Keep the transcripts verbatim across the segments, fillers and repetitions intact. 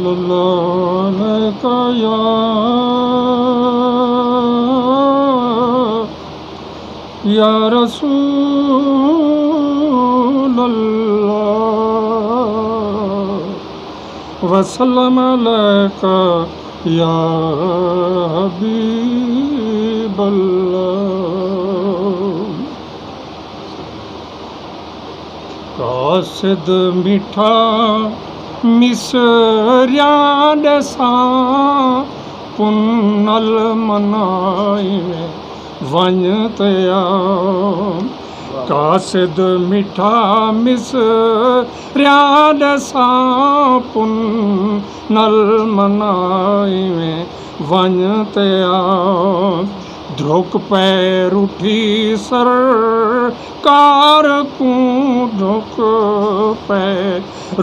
علیک یا، یا رسول اللہ، وسلم علیک یا حبیب اللہ۔ قاصد مٹھا مصریاں ݙساں، پنل منائیں ونڄ تے آ۔ قاصد مٹھا مصریاں ݙساں، پنل منائیں ونڄ تے آ۔ دھرک پئے رٹھی سرکار کوں، دھرک پئے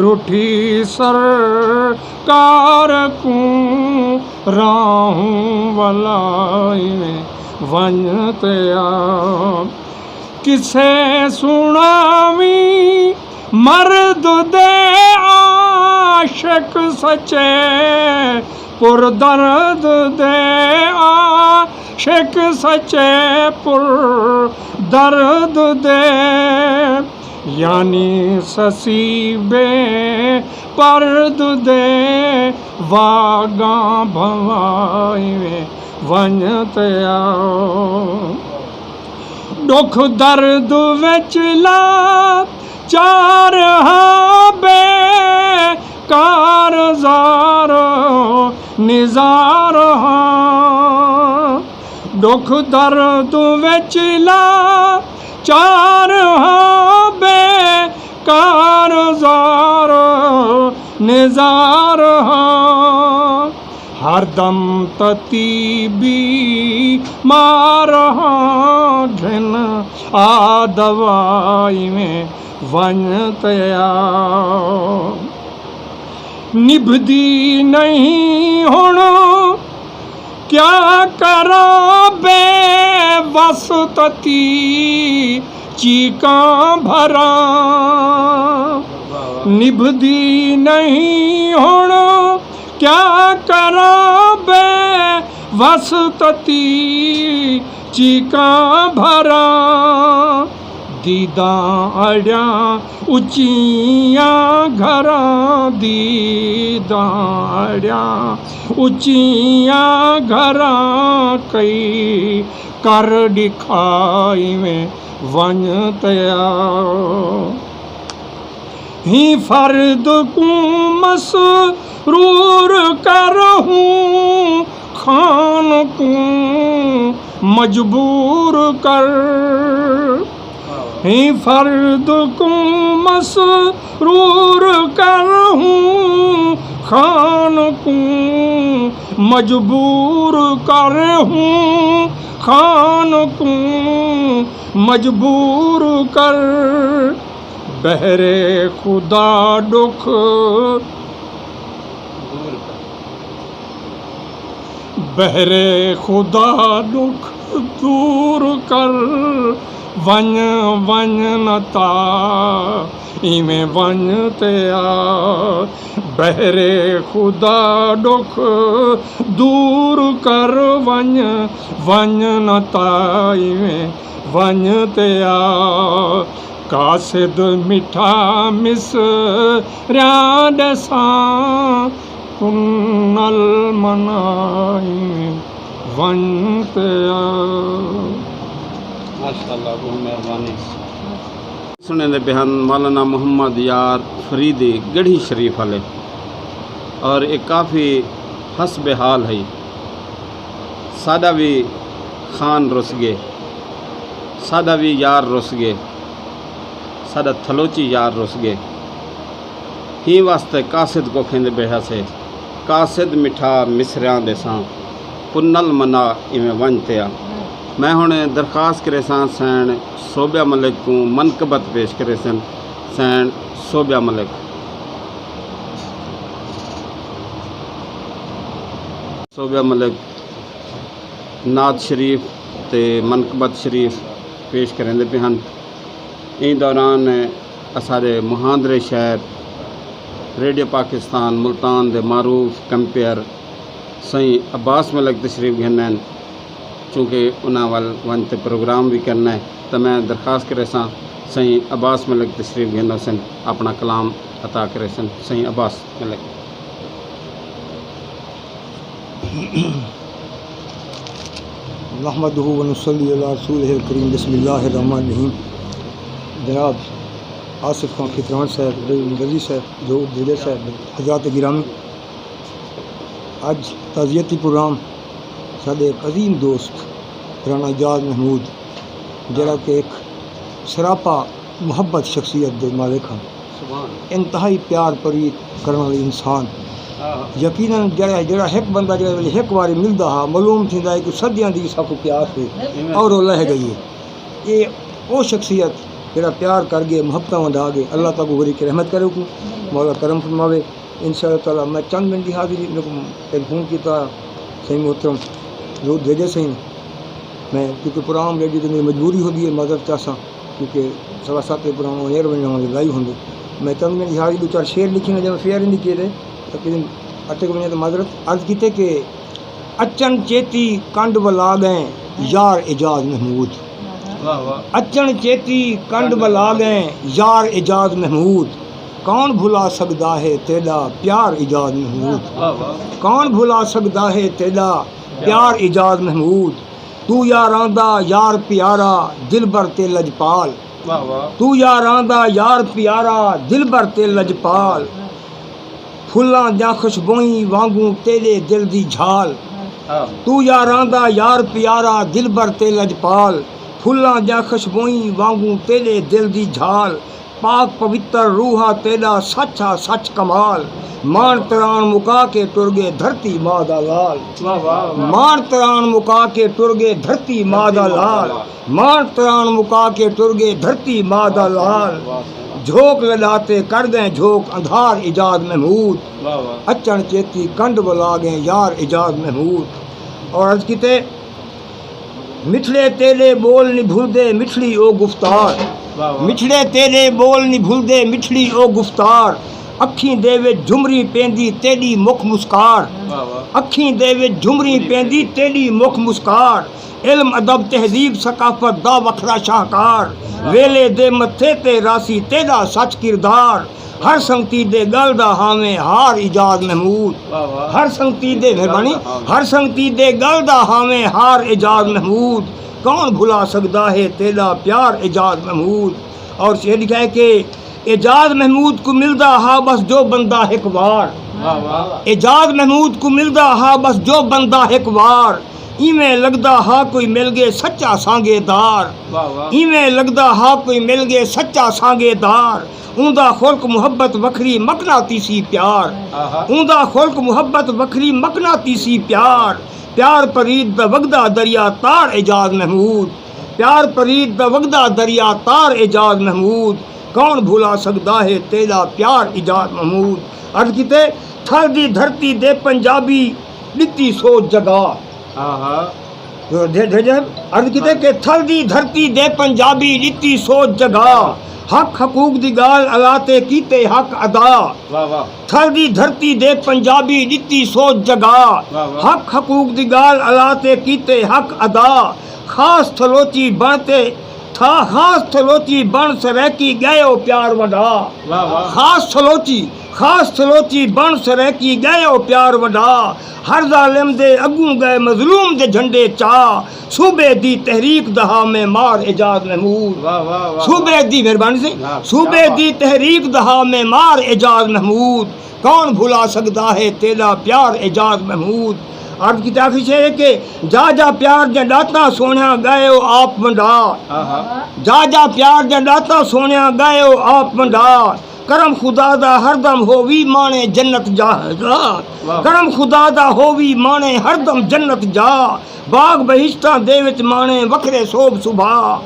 رٹھی سرکار کوں، راہوں ولائیں ونڄ تے آ۔ قصے سݨاویں مرد دے عاشق سچے، پر درد دے عاشق سچے، پر درد دے، یعنی سسی بے پرد دے، واڳاں بھنوائیں ونڄ تے آ۔ ݙکھ درد وچ لاچار ہاں، بے کار زار نزار ہاں۔ ݙکھ درد وچ لاچار ہاں، بے کار زار نزار ہاں۔ ہر دم تتی بیمار ہاں، گھن آ دوا ایویں ونڄ تے آ۔ نبھدی نہیں ہݨ کیا کراں، بے وس تتی چیکاں بھراں۔ نبھدی نہیں ہݨ کیا کراں، بے وس تتی چیکاں بھراں۔ دیداں اڑیاں اچیاں گھراں، دیداں اڑیاں اچیاں گھراں، کئی کر ݙکھا ایویں ونڄ تے آ۔ ہیں فرد کوں مسرور کر، ہوں خان کوں مجبور کر۔ ہیں فرد کوں مسرور کر، ہوں خان کوں مجبور کر، ہوں خان کوں مجبور کر۔ بہر خدا ݙکھ دور کر۔ بہر خدا ݙکھ دور کر، ونڄ، ونڄ نتا ایویں ونڄ تے آ۔ بہر خدا ݙکھ دور کر، ونڄ، ونڄ نتا ایویں ونڄ تے آ۔ قاصد مٹھا مصریاں ݙساں، پنل منائیں ونڄ تے آ۔ ماشاءاللہ، بہت مہربانی۔ سݨیندے پئے ہن مولانا محمد یار فریدی ڳڑھی شریف والے، اور اے کافی حسب حال ہئی۔ ساݙا وی خان رس ڳئے، ساݙا وی یار رس ڳئے، ساݙا تھلوچی یار رس ڳئے۔ ہیں واسطے قاصد کوں کھیندے پئے ہاسے، قاصد مٹھا مصریاں ݙیساں، پنل منا ایویں ونڄ تے آ۔ میں ہݨ درخواست کریساں سئیݨ صوبیہ ملک کوں منقبت پیش کریسن۔ سئیݨ صوبیہ ملک، صوبیہ ملک نعت شریف تے منقبت شریف پیش کریندے پئے ہن۔ ایں دوران اساݙے مہاندرے شہر ریڈیو پاکستان ملتان دے معروف کمپیئر سئیں عباس ملک تشریف گھن ہن۔ چونکہ انہاں ول ونڄ تے پروگرام وی کرݨا ہے، تاں میں درخواست کریساں سئیں عباس ملک تشریف گھن ہوسن، اپݨا کلام عطا کریسن۔ سئیں عباس ملک۔ نحمده ونصلي على رسوله الكريم، بسم الله الرحمن الرحيم۔ جناب آصف خان کھتران صاحب، رضوی مدنی صاحب، ظہور دھیجہ صاحب، حضرات گرامی، اڄ تعزیتی پروگرام ساݙے ہک عظیم دوست رانا اعجاز محمود، جیڑھا کہ ہک سراپا محبت شخصیت دے مالک ہن۔ انتہائی پیار پریت کرݨ والی انسان۔ یقیناً جیڑھا جیڑھا ہک بندہ جیڑھے ویلے ہک واری ملدا ہا، معلوم تھیندا ہے کہ صدیاں دی ساکوں پیاس ہے اور او لہہ ڳئی ہے۔ اے او شخصیت جیڑھا پیار کر ڳئے، محبتاں ونڈا ڳئے۔ اللہ تہاکوں وری کے رحمت کرے، اوکوں مولا کرم فرماوے۔ ان شاء اللہ تعالیٰ میں چند منٹ دی حاضری، میکوں ٹیلیفون کیتا سئیں محترم ظہور دھیجہ سئیں، میں کیونکہ پروگرام ریڈیو تے میری مجبوری ہوندی ہے، معذرت چاہساں۔ کیونکہ سوا ست تے پروگرام آن ایئر ونڄݨ والے لائیو ہوندے۔ میں چند منٹ دی حاضری ݙو چار شعر لکھے نے، جے میں فیئر نہیں کیتے، تقریباً اٹے کو ونڄے تو معذرت عرض کیتے کہ اچݨ چیتی کنڈ ولا ڳئے یار اعجاز محمود۔ اچݨ چیتی کنڈ ولا ڳئے یار اعجاز محمود۔ کون بھلا سڳدا ہے تیݙا پیار اعجاز محمود؟ کون بھلا سڳدا ہے تیݙا پیار اعجاز محمود؟ توں یاراں دا یار پیارا، دلبر تے لجپال۔ توں یاراں دا یار پیارا، دلبر تے لجپال۔ پھلاں دیاں خوشبوئیں وانگوں تیݙے دل دی جھال۔ توں یاراں دا یار پیارا، دلبر تے لجپال۔ پھلاں دیاں خوشبوئیں وانگوں تیݙے دل دی جھال۔ پاک پوتر روح آ تیݙا، سچ آ سچ کمال۔ ماݨ تراݨ مکا کے ٹر ڳئے دھرتی ماء دا لال۔ ماݨ تراݨ مکا کے ٹر ڳئے دھرتی ماء دا لال۔ ماݨ تراݨ مکا کے ٹر ڳئے دھرتی ماء دا لال۔ جھوک لݙا تے کر ڳئے جھوک اندھار اعجاز محمود۔ اچݨ چیتی کنڈ ولا ڳئے یار اعجاز محمود۔ اور عرض کیتے، مٹھڑے تیݙے ٻول نی بھلدے، مٹھڑی او گفتار۔ مٹھڑے تیݙے ٻول نی بھلدے، مٹھڑی او گفتار۔ اکھیں دے وچ جھمری پیندی تیݙی مکھ مسکار۔ اکھیں دے وچ جھمری پیندی تیݙی مکھ مسکار۔ علم ادب تہذیب ثقافت دا وکھرا شاہکار۔ ویلے دے متھے تے راہسی تیݙا سچ کردار۔ ہر سنگتی دے ڳل دا ہاویں ہار اعجاز محمود۔ ہر سنگتی دے، مہربانی، ہر سنگتی دے ڳل دا ہاویں ہار اعجاز محمود۔ کون بھلا سڳدا ہے تیݙا پیار اعجاز محمود؟ اور شعر لکھا ہے کہ اعجاز محمود کوں ملدا ہا بس جو بندہ ہک وار۔ اعجاز محمود کوں ملدا ہا بس جو بندہ ہک وار۔ ایویں لڳدا ہا کوئی مل ڳئے سچا سانگے دار۔ ایویں لڳدا ہا کوئی مل ڳئے سچا سانگے دار۔ اوندا خلق محبت وکھری مقناطیسی پیار۔ اوندا خلق محبت وکھری مقناطیسی پیار۔ پیار پریت دا وڳدا دریا تار اعجاز محمود۔ پیار پریت دا وڳدا دریا تار اعجاز محمود۔ کون بھلا سڳدا ہے تیݙا پیار اعجاز محمود۔ عرض کیتے، تھل دی دھرتی دے پنجابی ݙتی سوچ جڳا۔ ڈھے- ڈھے- ڈھے- عرض کیتے کہ تھل دی دھرتی دے پنجابی ݙتی سوچ جڳا۔ حق حقوق دی ڳالھ الا تے کیتے حق ادا۔ تھل دی دھرتی دے پنجابی ݙتی سوچ جڳا۔ حق حقوق دی ڳالھ الا تے کیتے حق ادا۔ خاص تھلوچی بݨ تے تھا، خاص تھلوچی بݨ سرائیکی ڳئے او پیار ونڈا۔ خاص تھلوچی، خاص تھلوچی بݨ سرائیکی ڳئے او پیار ونڈا۔ ہر ظالم دے اڳوں ڳئے مظلوم دے جھنڈے چا۔ صوبے دی تحریک دا ہا معمار اعجاز محمود۔ صوبے دی، مہربانی سئیں، صوبے دی تحریک دا ہا معمار اعجاز محمود۔ کون بھلا سڳدا ہے تیݙا پیار اعجاز محمود۔ عرض کیتے آخری شعر ہے کہ جا جا پیار دیاں ݙاتاں سوہݨیا ڳئے او آپ ونڈا۔ جا جا پیار دیاں ݙاتاں سوہݨیا ڳئے او آپ ونڈا۔ کرم خدا دا ہر دم ہووی ماݨے جنت جا۔ کرم خدا دا ہووی ماݨے ہر دم جنت جا۔ باغ بہشتاں دے وچ ماݨے وکھرے سوبھ سبھا۔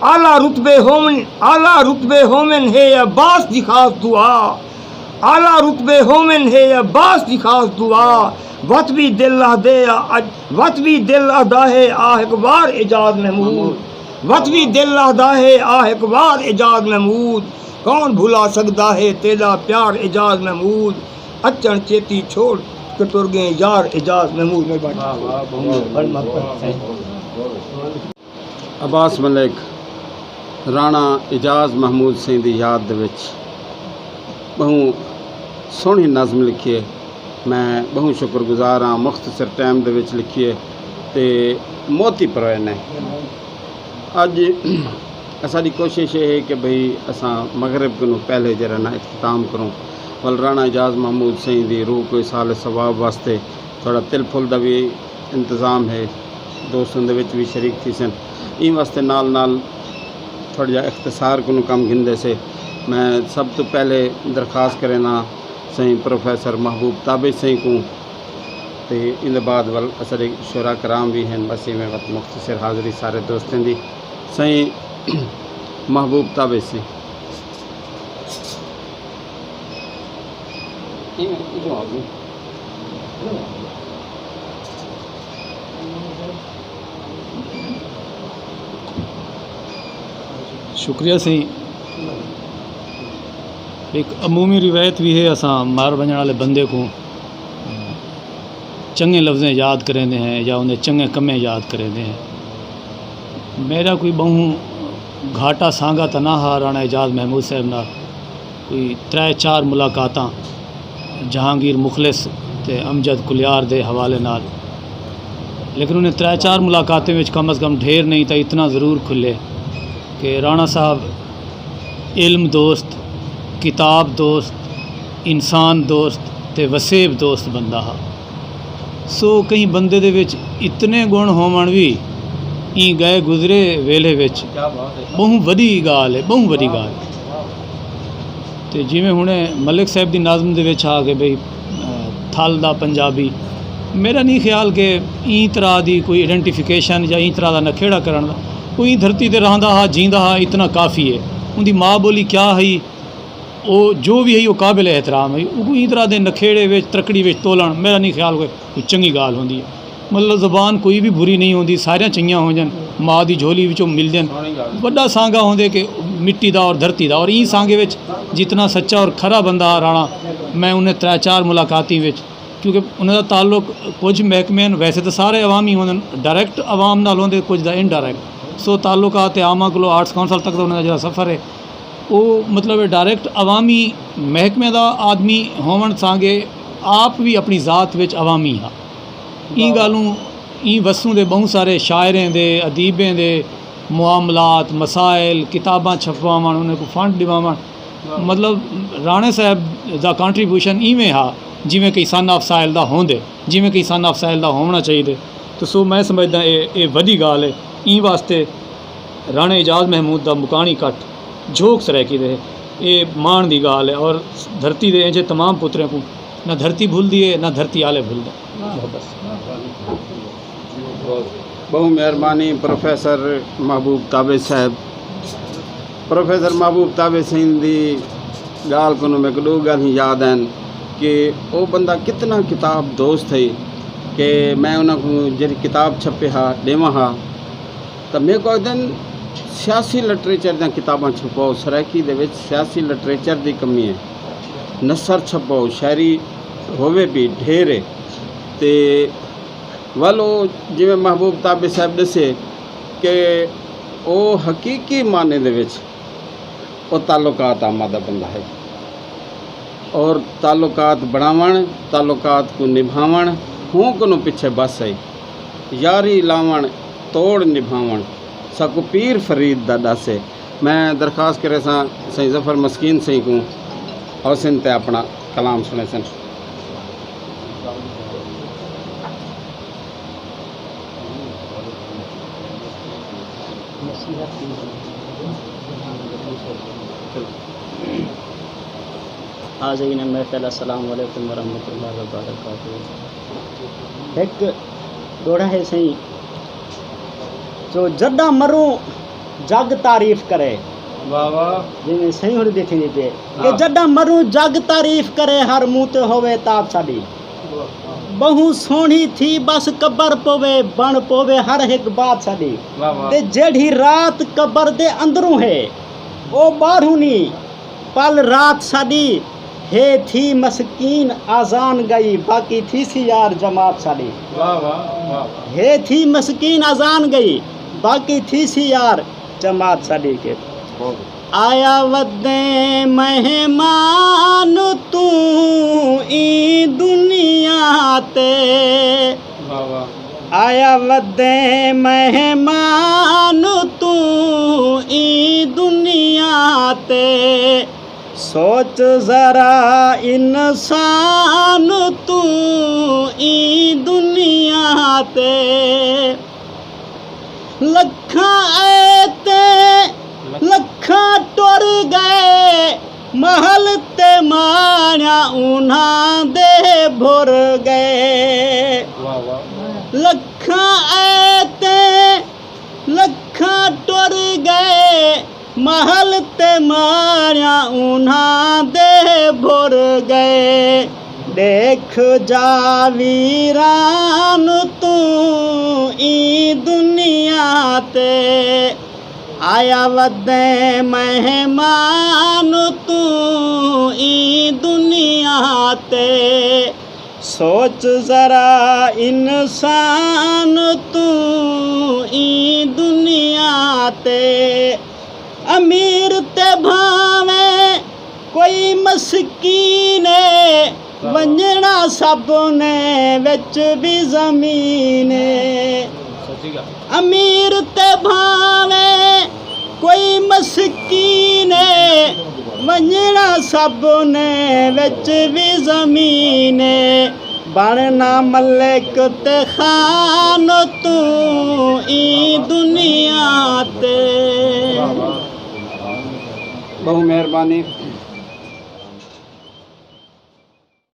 اعلیٰ رتبے ہوون، اعلیٰ رتبے ہوون ہے عباس دی خاص دعا۔ اعلیٰ رتبے ہوون ہے عباس دی خاص دعا۔ وت وی دل آہدے آ اڄ، وت وی دل آہدا ہے آ ہک وار اعجاز محمود۔ وت وی دل آہدا ہے آ ہک وار اعجاز محمود۔ کون بھلا سڳدا ہے تیݙا پیار اعجاز محمود، اچݨ چیتی چھوڑ کے ٹر ڳئے یار اعجاز محمود۔ مہربانی۔ عباس ملک رانا اعجاز محمود سئیں دی یاد دے وچ ٻہوں سوہݨی نظم لکھی ہے۔ میں ٻہوں شکر گزار ہاں، مختصر ٹائم دے وچ لکھی ہے تے موتی پروئے نے۔ اڄ اساݙی کوشش یہ ہے کہ بھئی اساں مغرب کنوں پہلے جیڑھا نا اختتام کروں، ول رانا اعجاز محمود سئیں دی روح کوں ایصال ثواب واسطے تھوڑا تل پھل دا وی انتظام ہے، دوستاں دے وچ وی شریک تھیسن۔ ایں واسطے نال نال تھوڑا جیہا اختصار کنوں کم گھندے سے۔ میں سب توں پہلے درخواست کرینداں سئیں پروفیسر محبوب تابش سئیں کوں، تے ایندے بعد ول اساݙے شعراء کرام وی ہن۔ بس ایویں وت مختصر حاضری سارے دوستیں دی۔ سئیں محبوب تابش سئیں۔ شکریہ سئیں۔ ہک عمومی روایت وی ہے، اساں مر ونڄݨ آلے بندے کوں چنڳے لفظیں یاد کریندے ہیں یا اوندے چنڳے کمیں یاد کریندے ہیں۔ میݙا کوئی ٻہوں گھاٹا سانگا تاں نہ ہا رانا اعجاز محمود صاحب نال، کوئی ترے چار ملاقاتاں جہانگیر مخلص تے امجد کلیار دے حوالے نال، لیکن انہیں ترے چار ملاقاتیں وچ کم از کم ڈھیر نہیں تاں اتنا ضرور کھلے کہ رانا صاحب علم دوست، کتاب دوست، انسان دوست تے وسیب دوست بندہ ہا۔ سو کہیں بندے دے وچ اتنے گݨ ہووݨ وی ایں ڳئے گزرے ویلھے وچ ٻہوں وݙی ڳالھ ہے، ٻہوں وݙی ڳالھ ہے۔ تے جیویں ہݨے ملک صاحب دی نظم دے وچ آ کہ بھئی تھل دا پنجابی، میݙا نہیں خیال کہ ایں طرح دی کوئی آئیڈینٹیفیکیشن یا ایں طرح دا نکھیڑا کرݨ دا، او ایں دھرتی تے رہندا ہا، جیندا ہا، اتنا کافی ہے۔ اوندی ماء ٻولی کیا ہئی، او جو وی ہئی او قابل احترام ہئی۔ اوکوں ایں طرح دے نکھیڑے وچ، ترکڑی وچ تولݨ میݙا نہیں خیال کوئی کوئی چنڳی ڳالھ ہوندی ہے۔ مطلب زبان کوئی وی بھری نہیں ہوندی، ساریاں چنڳیاں ہوندین، ماء دی جھولی وچوں ملدین۔ وݙا سانگا ہوندے کہ مٹی دا اور دھرتی دا، اور ایں سانگے وچ جتنا سچا اور کھرا بندہ ہا رانا، میں انہیں ترے چار ملاقاتیں وچ، کیونکہ انہاں دا تعلق کجھ محکمے ہن، ویسے تاں سارے عوامی ہوندن، ڈائریکٹ عوام نال ہوندے، کجھ دا انڈائریکٹ۔ سو تعلقات عامہ کولو آرٹس کونسل تک دا انہاں دا جیڑھا سفر ہے، او مطلب ڈائریکٹ عوامی محکمے دا آدمی ہووݨ سانگے آپ وی اپݨی ذات وچ عوامی ہا۔ ایں ڳالھوں ایں وسوں دے ٻہوں سارے شاعریں دے، ادیبیں دے معاملات، مسائل، کتاباں چھپواوݨ، انہیں کوں فنڈ ݙیواوݨ، مطلب رانے صاحب دا کانٹریبیوشن ایویں ہا جیویں کئی سن آف ساحل دا ہوندے، جیویں کئی سن آف ساحل دا ہووݨا چاہیدے۔ تو سو میں سمجھداں اے اے وݙی ڳالھ ہے۔ ایں واسطے رانے اعجاز محمود دا مکاݨی کٹھ جھوک سرائیکی دے ہے۔ اے ماݨ دی ڳالھ ہے اور دھرتی دے اینجھے تمام پتریں کوں نہ دھرتی بھلدی ہے نہ دھرتی آلے بھلدن۔ بس۔ ٻہوں مہربانی پروفیسر محبوب تابش صاحب۔ پروفیسر محبوب تابش سئیں دی ڳالھ کنوں میکوں ݙو ڳالھیں یاد ہن کہ او بندہ کتنا کتاب دوست ہئی کہ میں انہاں کوں جیڑھی کتاب چھپے ہا ݙیواں ہا تاں میکوں آکھدن سیاسی لٹریچر دیاں کتاباں چھپاؤ، سرائیکی دے وچ سیاسی لٹریچر دی کمی ہے، نثر چھپاؤ، شاعری ہووے بھی ڈھیر ہے تے ول او جیویں محبوب تابش صاحب ݙسے کہ او حقیقی معنی دے وچ او تعلقات آمادہ بندہ ہے اور تعلقات بݨاوݨ، تعلقات کوں نبھاوݨ ہوں کنوں پچھے بس ہے۔ یاری لاوݨ توڑ نبھاوݨ ساکوں پیر فرید دا ݙس ہے۔ میں درخواست کریساں سئیں ظفر مسکین سئیں کوں اوسن تے اپݨا کلام سݨیسن۔ حاضرین محفل السلام علیکم ورحمۃ اللہ وبرکاتہ۔ ہک ݙوہڑا ہے سئیں، جو جݙاں مروں جڳ تعریف کرے۔ واہ واہ۔ جیویں سئیں ہݨ دی تھیندی پئے کہ ہاں۔ جݙاں مروں جڳ تعریف کرے، ہر منہ تے ہووے تاب ساݙی۔ ٻہوں سوہݨی تھی ٻس قبر پووے، بݨ پووے ہر ہک بات ساݙی۔ واہ واہ۔ تے جیڑھی رات قبر دے اندروں ہے، او ٻاہروں نی، پل رات ساݙی ہے تھی مسکین اذان ڳئی، باقی تھیسی یار جماعت ساݙی۔ واہ واہ، واہ واہ۔ ہے تھی مسکین اذان ڳئی، باقی تھیسی یار جماعت ساݙی۔ کہ بہت۔ آیا ودیں مہمان توں ایں دنیا تے۔ واہ واہ۔ آیا ودیں مہمان توں ایں دنیا تے، سوچ ذرا انسان توں ایں دنیا تے۔ لکھاں آئے تے لکھاں ٹر ڳئے، محل تے ماݨیاں انہاں دے بھر ڳئے۔ واہ واہ۔ لکھاں آئے تے لکھاں ٹر ڳئے، محل تے ماݨیاں انہاں دے بھر ڳئے۔ ݙیکھ جا ویران توں ایں دنیا تے، آیا ودیں مہمان توں ایں دنیا تے۔ سوچ ذرا انسان توں ایں دنیا تے، امیر تے بھاویں کوئی مسکین اے، ونڄݨا سب نے وچ وی زمین اے۔ امیر تے بھاویں کوئی مسکین اے، ونڄݨا سب نے وچ وی زمین اے۔ بݨنا ملک تے خان توں ایں دنیا تے۔ بہت مہربانی۔